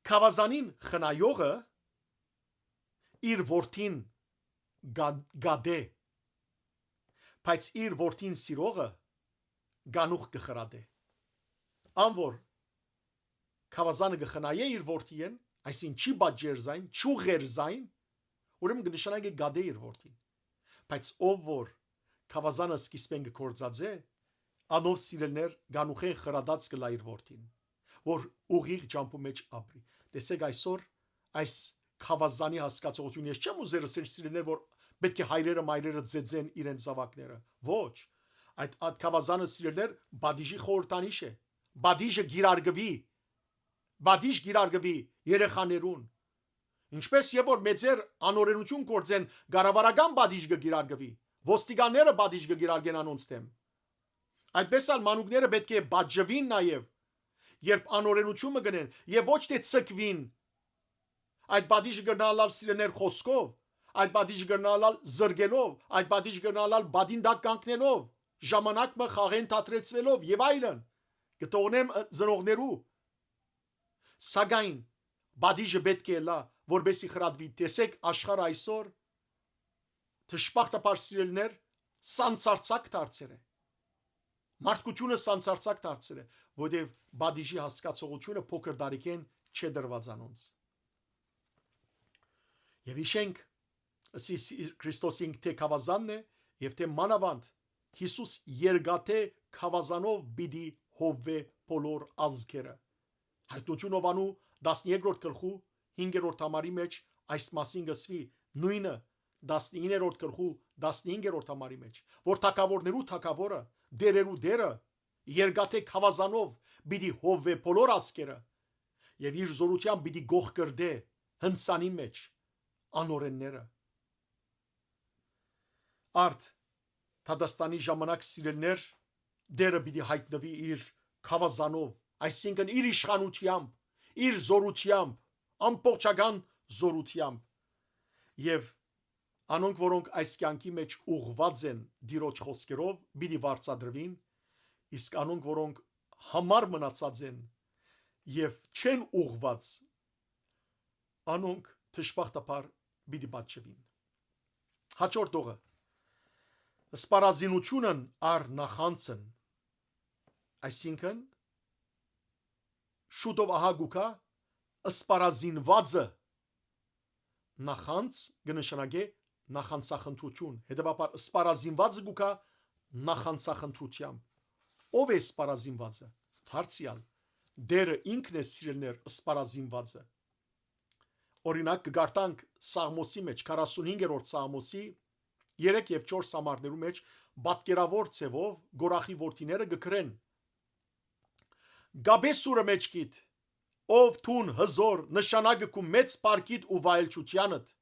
Գաւազանին խնայողը իր որդին գա-, գատէ, բայց իր որդին սիրողը գանուխ կը խրատէ։ Ան որ գաւազանը կը խնայէ իր որդիէն, այսինքն չի պատժեր զայն, չի ուղղեր զայն, ուրեմն կը նշանակէ գատէ իր որդին։ Բայց ով որ գաւազանը սկիզբէն կը գործածէ, անով սիրելիներ գանուխէն խրատած կ'ըլլայ իր որդին, որ ուղիղ ճամբու մէջ ապրի։ Տեսէք այսօր այս գաւազանի հասկացողությունը։ Ես չեմ ուզեր ըսել սիրելիներ, որ պէտք է հայրերը, մայրերը ձեձեն իրենց զաւակները։ Ոչ։ Այդ, այդ գաւազանը սիրելիներ պատիժի խորհրդանիշ է։ Պատիժը կիրարկուի, պատիժ կիրարկուի երեխաներուն։ Ինչպես եւ որ մեծեր անօրենություն գործեն, կառավարական պատիժ կը կիրարկուի, ոստիկանները պատիժ կը կիրարկեն անոնց դէմ։ Այդպես ալ մանուկները պէտք է պատժուին նաեւ, երբ անօրենություն մը կ'ընեն, եւ ոչ թէ ցկուին։ Այդ պատիժը կրնայ ըլլալ սիրելիներ խօսքով, այդ պատիժը կրնայ ըլլալ զրկելով, այդ պատիժը կրնայ ըլլալ պատին տակ կանգնելով, ժամանակ մը խաղէն թատրեցուելով եւ այլն։ Կը թողնեմ, ը, ծնողներու, սակայն պատիժը պէտք է ըլլայ, որպեսզի խրատուի։ Տեսէք, աշխարհը այսօր դժբախտաբար սիրելիներ սանցարձակ դարձեր է։ Մարդկությունը սանցարձակ դարձեր է, որտեւ պատիժի հասկացողությունը փոքր տարիքէն չէ տրուած անոնց։ Եւ յիշենք, ըսի Քրիստոս ինք թէ գաւազանն է եւ թէ մանաւանդ Յիսուս երկաթէ գաւազանով պիտի հովուէ բոլոր ազգերը։ Հայտնություն Յովհաննու տասներկրորդ գլխու հինգերորդ համարի մէջ այս մասին կ'ըսուի, նոյնը տասնիններորդ գլխու տասնհինգերորդ համարի մէջ, որ թագաւորներու թագաւորը, դերերու դերը, երկաթէ գաւազանով պիտի հովուէ բոլոր ազգերը եւ իր զօրութեամբ պիտի գողկրտէ հնցանի մէջ անօրենները։ Արդ դատաստանի ժամանակ սիրելիներ դերը պիտի հայտնուի իր գաւազանով, այսինքն իր իշխանութեամբ, իր զօրութեամբ, ամբողջական զօրութեամբ։ Եւ անոնք, որոնք այս կեանքի մէջ ուղղուած են Տիրոջ խօսքերով, պիտի վարձատրուին, իսկ անոնք, որոնք համար մնացած են եւ չեն ուղղուած, անոնք դժբախտաբար պիտի պատժուին։ Հաջորդ դողը. սպառազինությունն առ նախանձն, այսինքն շուտով ահա գուկա սպառազինվածը, նախանձ կը նշանակէ նախանձախնդրութիւն, հետեւաբար սպառազինվածը գուկա նախանձախնդրութեամբ։ Ո՞վ է սպառազինվածը։ Դարձեալ, Տերը ինքն է, սիրելիներ, սպառազինվածը։ Օրինակ, կը կարդանք Սաղմոսի մէջ, քառասունհինգերորդ Սաղմոսի երեք եւ չորս համարներու մէջ, պատկերաւոր ձեւով Կորախի որդիները կը գրեն. «Գաբե սուրը մէջքիդ, ով դուն հզոր նշանակը քու մեծ պարկիդ ու վայելչութեանդ»,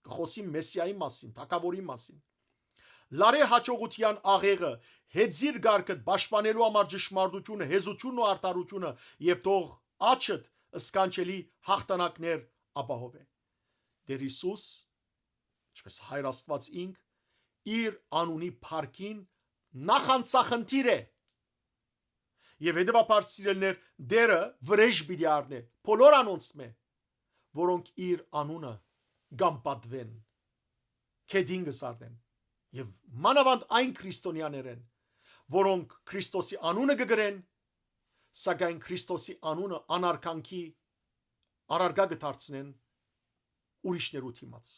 կը խօսի Մեսիայի մասին, թագաւորի մասին։ «Լարէ հաջողութեան աղեղը, հեծիր կարգդ պաշտպանելու համար ճշմարտությունը, հեզությունն ու արդարությունը, եւ թող աչդ սքանչելի հաղթանակներ ապահովէ»։ Տեր Յիսուս, ինչպես Հայր Աստուած ինք, իր անունի փառքին նախանձախնդիր է։ Եւ հետեւաբար, սիրելիներ, Տերը վրէժ պիտի առնէ բոլոր անոնցմէ, որոնք իր անունը կամպատուեն, գետին կը զարնեն, եւ մանաւանդ այն քրիստոնեաներէն, որոնք Քրիստոսի անունը կը կրեն, սակայն Քրիստոսի անունը անարգանքի առարկայ կը դարձնեն ուրիշներու դիմաց։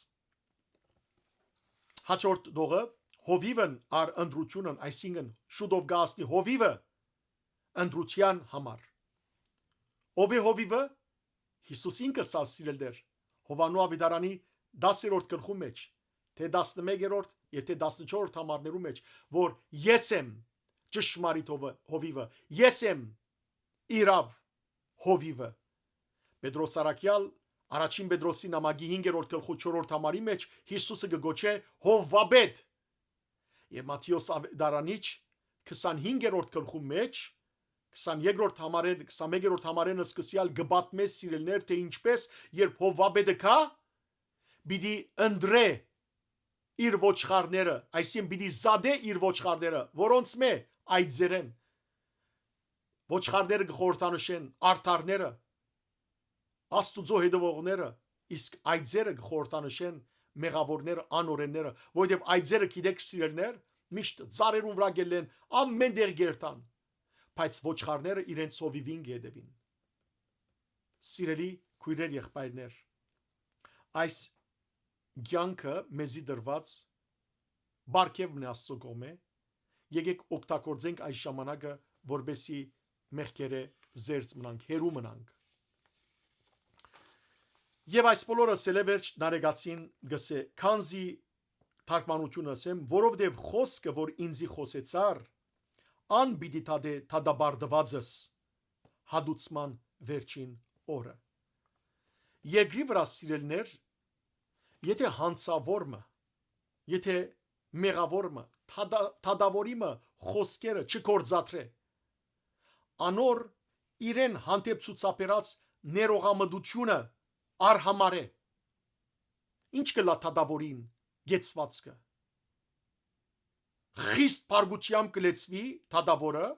Հաջորդ դողը, հովիվն առ ընտրությունն, այսինքն շուտով կը հասնի հովիվը ընտրութեան համար։ Ո՞վ է հովիվը։ Յիսուս ինքը ըսաւ, սիրելիներ, Յովհաննու աւետարանի դասերորդ գլխու մէջ, թէ տասնմեկերորդ եւ թէ տասնչորսերորդ համարներու մէջ, որ ես եմ ճշմարիտ հովը-, հովիվը, ես եմ իրաւ հովիվը։ Պետրոս Առաքեալ, առաջին Պետրոսի նամակի հինգերորդ գլխու չորրորդ համարի մէջ Յիսուսը կը գոչէ հովվապետ։ Եւ Մատթէոս աւետարանիչ, քսանհինգերորդ գլխու մէջ, քսաներկրորդ համարէն, քսանմեկերորդ համարէն սկսեալ կը պատմէ, սիրելիներ, թէ ինչպես, երբ հովվապետը գայ, պիտի ընտրէ իր ոչխարները, այսինքն պիտի զատէ իր ոչխարները, որոնցմէ այծերէն։ Ոչխարները կը խորհրդանշեն արդարները, Աստուծոյ հետեւողները, իսկ այծերը կը խորհրդանշեն մեղաւորները, անօրէնները, որովհետեւ այծերը, գիտէք, սիրելիներ, միշտ ծառերուն վրայ կ'ելլեն, ամէն տեղ կ'երթան, բայց ոչխարները իրենց հովիւին կը հետեւին։ Սիրելի քոյրեր, եղբայրներ, այս կեանքը մեզի տրուած պարգեւ մնայ Աստուծոյ կողմէ, եկէք օգտագործենք այս ժամանակը, որպեսզի մեղքերէ զերծ մնանք, հեռու մնանք։ Եւ այս բոլորը ըսելէ վերջ Նարեկացին կ'ըսէ. «Քանզի թարգմանութիւնը ըսեմ, որովհետեւ խօսքը, որ ինծի խօսեցար, ան պիտի դատէ դատապարտուածս հատուցման վերջին օրը»։ Երկրի վրայ, սիրելիներ, եթե յանցաւոր մը, եթե մեղաւոր մը, դատա-, դատաւորի մը խօսքերը չգործադրէ, անոր իրեն հանդէպ ցուցաբերած ներողամտությունը արհամարհ է։ Ի՞նչ կ'ըլլայ դատաւորին կեցուածքը։ Խիստ բարկութեամբ կը լեցուի դատաւորը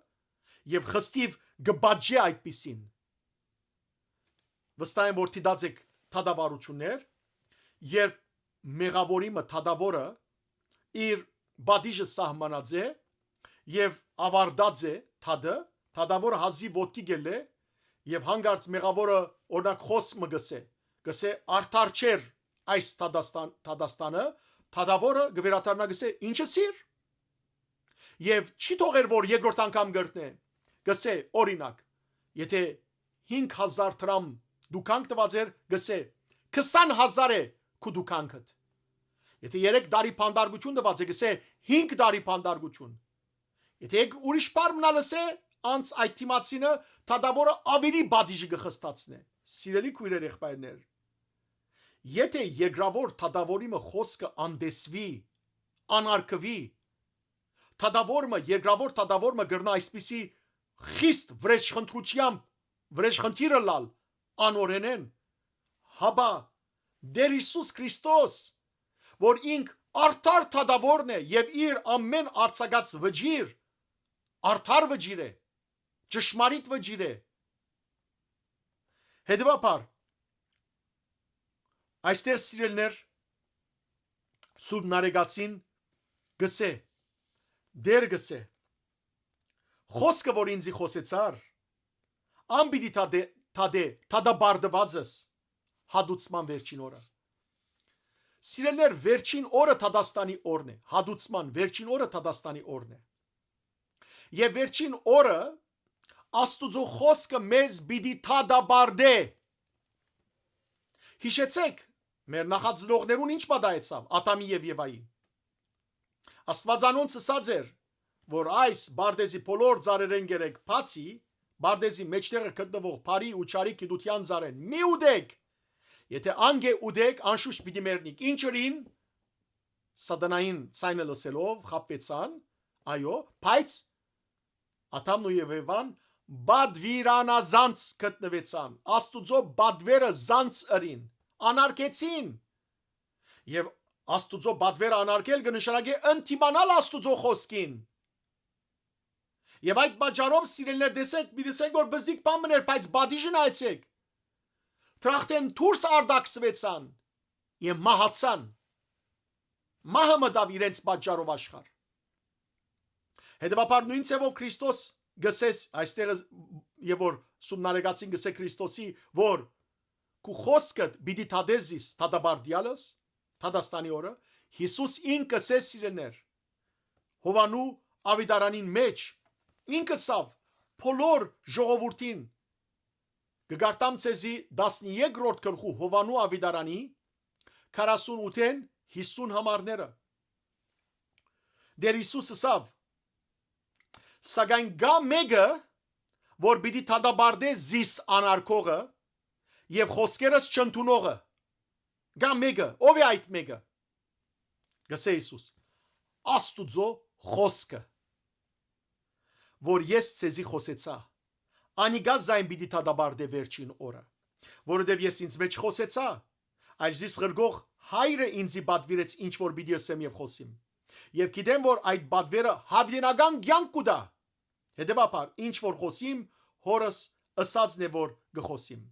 եւ խստիւ կը պատժէ այդպիսին։ Վստահ եմ, որ դիտած էք դատավարութիւններ, երբ մեղաւորի մը, դատաւորը, իր պատիժը սահմանած է եւ աւարտած է դատը, դատաւորը հազիւ ոտքի կ'ելլէ եւ հանկարծ մեղաւորը, օրինակ, խօսք մը կ'ըսէ, կ'ըսէ. «Արդար չէր այս դատաստան-, դատաստանը», դատաւորը կը վերադառնայ, կ'ըսէ. «Ի՞նչը սիր»։ Եւ չի թողեր, որ երկրորդ անգամ կրթնէ, կ'ըսէ, օրինակ, եթե հինգ հազար դրամ դուքանք տուած էր, կ'ըսէ. «Քսան հազար է քու դուքանքդ»։ Եթե երեք տարի բանտարկութիւն տուած է, կ'ըսէ. «Հինգ տարի բանտարկութիւն»։ Եթե եք ուրիշ բառ մնալ ըսէ, անց այդ դիմացինը, դատաւորը աւելի պատիժը կը խստացնէ։ Սիրելի քոյրեր, եղբայրներ, եթե երկրաւոր դատաւորի մը խօսքը անտեսուի, անարգուի, դատաւոր մը, երկրաւոր դատաւոր մը կրնայ այսպիսի խիստ վրեժխնդրությամբ, վրեժխնդիր ըլլալ անօրէնէն, հապա Տէր Յիսուս Քրիստոս, որ ինք արդար դատաւորն է եւ իր ամէն արձակած վճիռ արդար վճիռ է, ճշմարիտ վճիռ է։ Հետեւաբար, այստեղ, սիրելիներ, Սուրբ Նարեկացին կ'ըսէ, Տէր կ'ըսէ. «Խօսքը, որ ինծի խօսեցար, ան պիտի դատէ, դատէ դատապարտուածս հատուցման վերջին օրը»։ Սիրելիներ, վերջին օրը դատաստանի օրն է, հատուցման վերջին օրը դատաստանի օրն է։ Եւ վերջին օրը Աստուծոյ խօսքը մեզ պիտի դատապարտէ։ Յիշեցէք, մեր նախածնողներուն ինչ պատահեցաւ Ադամի եւ Եվայի։ Աստուած անոնց ըսած էր, որ այս պարտէզի բոլոր ծառերէն գերեկ բացի, պարտէզի մէջտեղը գտնուող բարի ու չարի գիտութեան ծառէն մի ուտեք։ Եթե անկէ ուտեք, անշուշտ պիտի մեռնիք։ Ինչ ըրին, սատանային ձայնը լսելով խաբուեցան, այո, բայց Ադամն ու Եվան պատուիրանազանց գտնուեցան, Աստուծոյ պատուերը զանց ըրին, անարգեցին։ Եւ Աստուծոյ պատուերը անարգել կը նշանակէ ընդդիմանալ Աստուծոյ խօսքին։ Եւ այդ պատճառով, սիրելիներ, տեսեք, մի տեսեք, որ բզդիկ բան մըն էր, բայց պատիժը նայեցեք։ Դրախտէն դուրս արտաքսուեցան եւ մահացան։ Մահը մտաւ իրենց պատճառով աշխարհ։ Հետեւաբար, նոյն ձեւով Քրիստոս գսես, այստեղ է, եւ որ Սուրբ Նարեկացին գսէ Քրիստոսի, որ քու խօսքդ պիտի դատէ զիս դատապարտեալս, դատաստանի օրը, Յիսուս ինք գսէ, սիրելիներ, Յովանու աւետարանին մէջ, ինք ըսաւ բոլոր ժողովուրդին, կը կարդամ ձեզի տասներկրորդ գլխու Յովանու աւետարանի քառասունութէն յիսուն համարները։ Տէր Յիսուս ըսաւ. «Սակայն կայ մէկը, որ պիտի դատապարտէ զիս անարգողը եւ խօսքերս չընդունողը»։ Կայ մէկը, ո՞վ է այդ մէկը։ Գսէ Յիսուս. «Աստուծոյ խօսքը, որ ես ձեզի խօսեցայ, անիկա զայն պիտի դատապարտէ վերջին օրը, որովհետեւ ես ինձ մէջ խօսեցայ, այլ զիս ղրկող Հայրը ինձի պատուիրեց ինչ որ պիտի ըսեմ եւ խօսիմ։ Եւ գիտեմ, որ այդ պատուերը յաւիտենական կեանք կու տայ։ Հետեւաբար, ինչ որ խօսիմ, Հօրս ըսածն է, որ կը խօսիմ»։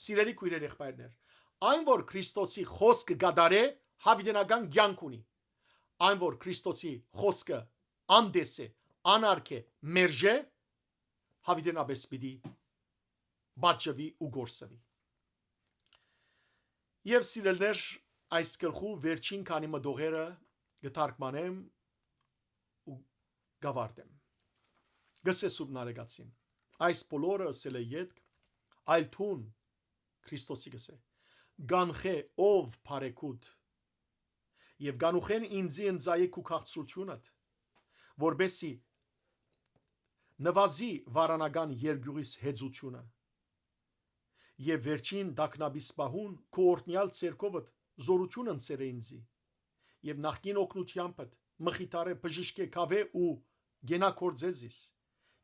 Սիրելի քոյրեր, եղբայրներ, այն որ Քրիստոսի խօսքը կատարէ, յաւիտենական կեանք ունի։ Այն որ Քրիստոսի խօսքը անտեսէ, անարգէ, մերժէ, յաւիտենապէս պիտի պատժուի ու կորսուի։ Եւ սիրելիներ, այս գլխու վերջին քանի մը տողերը կը թարգմանեմ ու կ'աւարտեմ։ Կ'ըսէ Սուրբ Նարեկացին. «Այս բոլորը ըսելէ ետք, այլ դուն», Քրիստոսի կ'ըսէ, «կանխէ ով բարեգութ, եւ կանուխէն ինծի ընծայէ քու քաղցրութիւնդ, որպէսզի նուազի վարանական երկիւղիս հեծութիւնը։ Եւ վերջին տագնապիս պահուն քու օրհնեալ ձեռքովդ զօրութիւն ընծեր է ինծի, եւ նախկին օգնութեամբդ մխիթարէ, բժշկէ, քաւէ ու կենա գործէ զիս,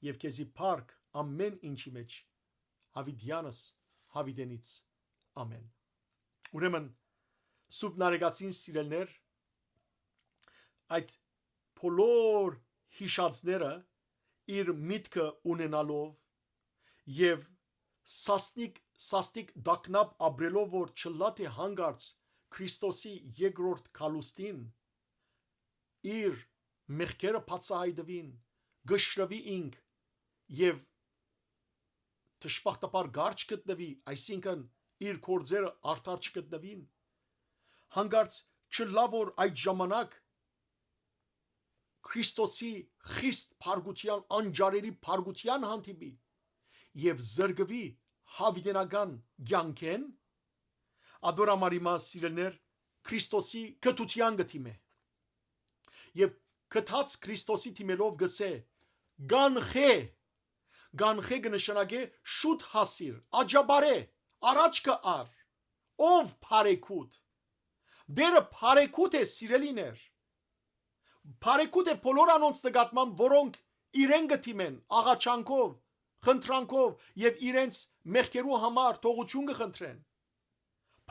եւ քեզի փառք ամէն ինչի մէջ, յաւիտեանս յաւիտենից։ Ամէն»։ Ուրեմն, Սուրբ Նարեկացին, սիրելիներ, այդ բոլոր յիշածները իր միտքը ունենալով եւ սաստիկ, սաստիկ տագնապ ապրելով, որ չըլլայ թէ հանկարծ Քրիստոսի երկրորդ գալուստին իր մեղքերը բացայայտուին, կշռուի ինք եւ դժբախտաբար կարճ գտնուի, այսինքն՝ իր գործերը արդար չգտնուին։ Հանկարծ չըլլայ որ այդ ժամանակ Քրիստոսի խիստ փառքութեան, անջարելի փառքութեան հանդիպի եւ զրկուի յաւիտենական կեանքէն, ատոր համար հիմա, սիրելիներ, Քրիստոսի կթութեան կը դիմէ։ Եւ կթած Քրիստոսի դիմելով կ'ըսէ. «Կանխէ», կանխէ կը նշանակէ շուտ հասիր, աջաբարէ, առաջ կը առ, ով բարեգութ։ Տերը բարեգութ է, սիրելիներ։ Բարեգութ է բոլոր անոնց նկատմամբ, որոնք իրեն կը դիմեն աղաչանքով, խնդրանքով եւ իրենց մեղքերու համար թողութիւն կը խնդրեն։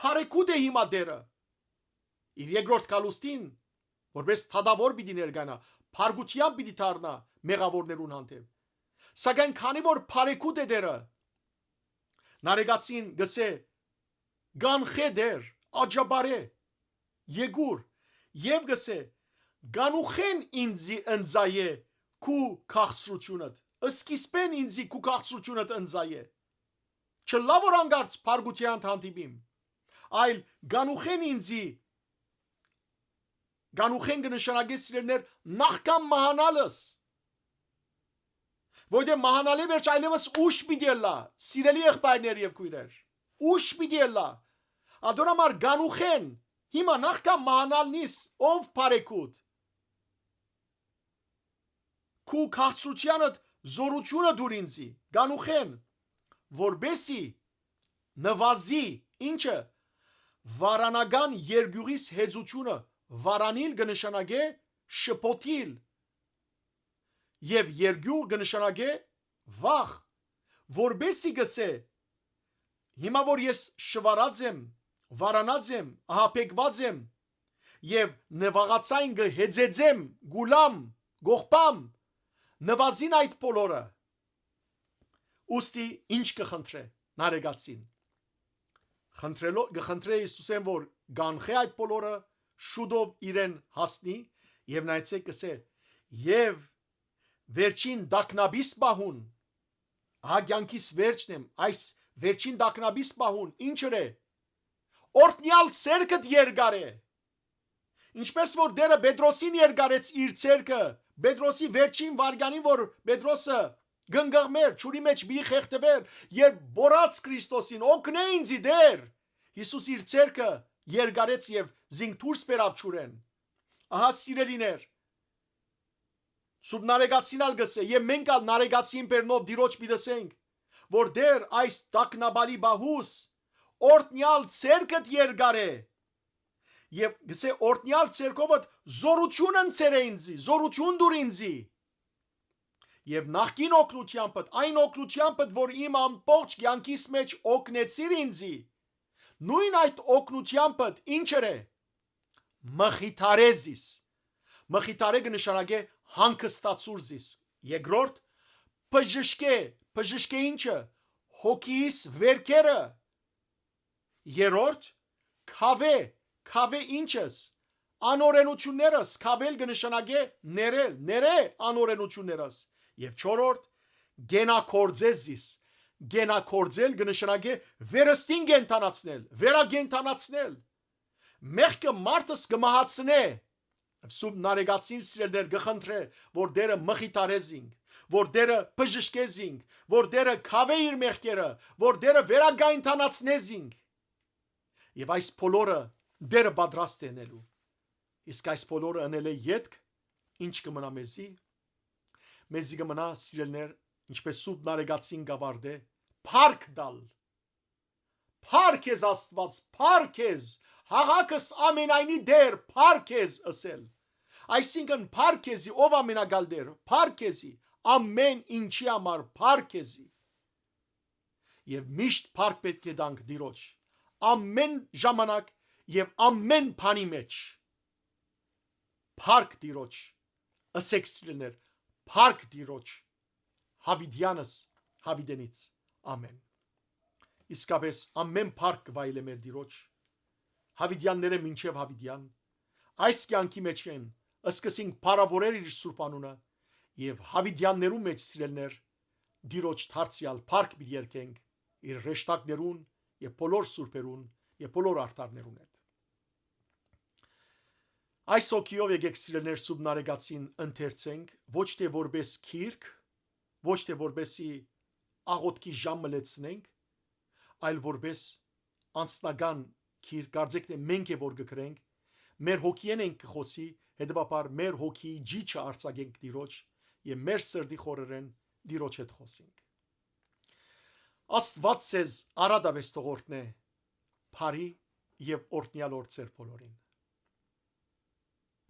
Բարեգութ է հիմա Տերը։ Իր երկրորդ գալուստին, որպես թադաւոր պիտի ներկայանայ, փառքութեամբ պիտի դառնայ մեղաւորներուն հանդէպ։ Սակայն քանի որ բարեգութ է Տերը, Նարեկացին կ'ըսէ. «Կանխէ Տեր, աջաբարէ, եկուր», եւ կ'ըսէ. «Կանուխէն ինծի ընծայէ քու քաղցրութիւնդ, սկիզբէն ինծի քու քաղցրութիւնդ ընծայէ։ Չըլլայ որ անկարծ փառքութեանդ հանդիպիմ, այլ կանուխէն ինծի», կանուխէն կը նշանակէ, սիրելիներ, նախքան մահանալս, որտեղ մահանալէ վերջ այլեւս ուշ պիտի ըլլայ, սիրելի եղբայրներ եւ քոյրեր, ուշ պիտի ըլլայ։ Ատոր համար կանուխէն, հիմա, նախքան մահանալնիս, ով բարեգութ, քու քաղցրութեանդ զօրութիւնը տուր ինծի, կանուխէն, որպէսի նուազի, ինչը, վարանական երկիւղիս հեծութիւնը, վարանիլ կը նշանակէ շփոթիլ, եւ երկիւղ կը նշանակէ վախ, որպէսի կ'ըսէ. «Հիմա որ ես շուարած եմ, վարանած եմ, ահաբեկուած եմ, եւ նուաղացայն կը հեծեծեմ, կուլամ, կողբամ, նուազին այդ բոլորը»։ Ուստի ինչ կը խնդրէ Նարեկացին։ Խնդրելով, կը խնդրէ Յիսուսէն, որ կանխէ այդ բոլորը, շուտով իրեն հասնի, եւ նայեցէք, կ'ըսէ. «Եւ վերջին տագնապիս պահուն», ահա կեանքիս վերջն եմ, այս վերջին տագնապիս պահուն, ինչ ըրէ, օրհնեալ ձեռքդ երկարէ։ Ինչպես որ Տերը Պետրոսին երկարեց իր ձեռքը, Պետրոսի վերջին վայրկյանին, որ Պետրոսը կ'ընկղմէր, ջուրի մէջ պիտի խեղդուէր, երբ մոռաց Քրիստոսին, «Օգնէ ինձի, Տեր», Յիսուս իր ձեռքը երկարեց եւ զինք դուրս բերաւ ջուրէն։ Ահա, սիրելիներ, Սուրբ Նարեկացին ալ կ'ըսէ, եւ մենք ալ Նարեկացին բերնով Տիրոջ պիտի ըսենք, որ Տեր, այս տագնապալի պահուս, օրհնեալ ձեռքդ երկարէ, եւ կ'ըսէ, օրհնեալ ձեռքովդ զօրութիւն ընծեր է ինծի, զօրութիւն տուր ինծի։ Եւ նախկին օգնութեամբդ, այն օգնութեամբդ, որ իմ ամբողջ կեանքիս մէջ օգնեցիր ինծի, նոյն այդ օգնութեամբդ ինչ ըրէ, մխիթարէ զիս։ Մխիթարէ կը նշանակէ հանգստացուր զիս։ Երկրորդ, բժշկէ, բժշկէ ինչը, հոգիս վերքերը, Երրորդ, քաւէ, քաւէ ինչս, անօրենութիւններս, քաւել կը նշանակէ ներել, ներէ անօրենութիւններս։ Եւ չորրորդ, կենագործե զիս, կենագործել կը նշանակէ վերստին կենդանացնել, վերակենդանացնել։ Մեղքը մարդս կը մահացնէ։ Սուրբ Նարեկացին, սիրելիներ, կը խնդրէ, որ Տէրը մխիթարէ զինք, որ Տէրը բժշկէ զինք, որ Տէրը քաւէ իր մեղքերը, որ Տէրը վերակենդանացնէ զինք։ Եւ այս բոլորը Տէրը պատրաստ է ընելու։ Իսկ այս բոլորը ընելէ ետք ի՞նչ կը մնայ մեզի։ Մեզի կը մնայ, սիրելիներ, ինչպէս Սուրբ Նարեկացին կ'աւարտէ, փառք տալ։ Փառք քեզ, Աստուած, փառք քեզ, յաւակս ամենայնի Տէր, փառք քեզ ըսել։ Այսինքն, փառք քեզի, ով ամենակալ Տէր, փառք քեզի, ամէն ինչի համար փառք քեզի։ Եւ միշտ փառք պէտք է տանք Տիրոջ, ամէն ժամանակ եւ ամէն բանի մէջ։ Փառք Տիրոջ, ըսէք, սիրելիներ, փառք Տիրոջ, յաւիտեանս յաւիտենից։ Ամէն։ Իսկապէս, ամէն փառք կը վայելէ մեր Տիրոջ, յաւիտեաններէ մինչեւ յաւիտեան, այս կեանքի մէջ են, սկսենք փառաւորել իր սուրբ անունը, եւ յաւիտեաններու մէջ, սիրելիներ, Տիրոջ դարձեալ փառք պիտի երգենք իր հրեշտակներուն եւ բոլոր սուրբերուն եւ բոլոր արդարներուն հետ։ Այս հոգիով եկեք, սիրելիներ, Սուրբ Նարեկացին ընթերցենք, ոչ թէ որպէս գիրք, ոչ թէ որպէսի աղօթքի ժամ մը լեցնենք, այլ որպէս անձնական գիրք, կարծեք թէ մենք է որ կը գրենք, մեր հոգիէն ենք կը խօսի, հետեւաբար մեր հոգիի ջիջը արձակենք Տիրոջ եւ մեր սրտի խորերէն Տիրոջ հետ խօսենք։ Աստուած ձեզ արատապէս թող օրհնէ, բարի եւ օրհնեալ օր ձեր բոլորին։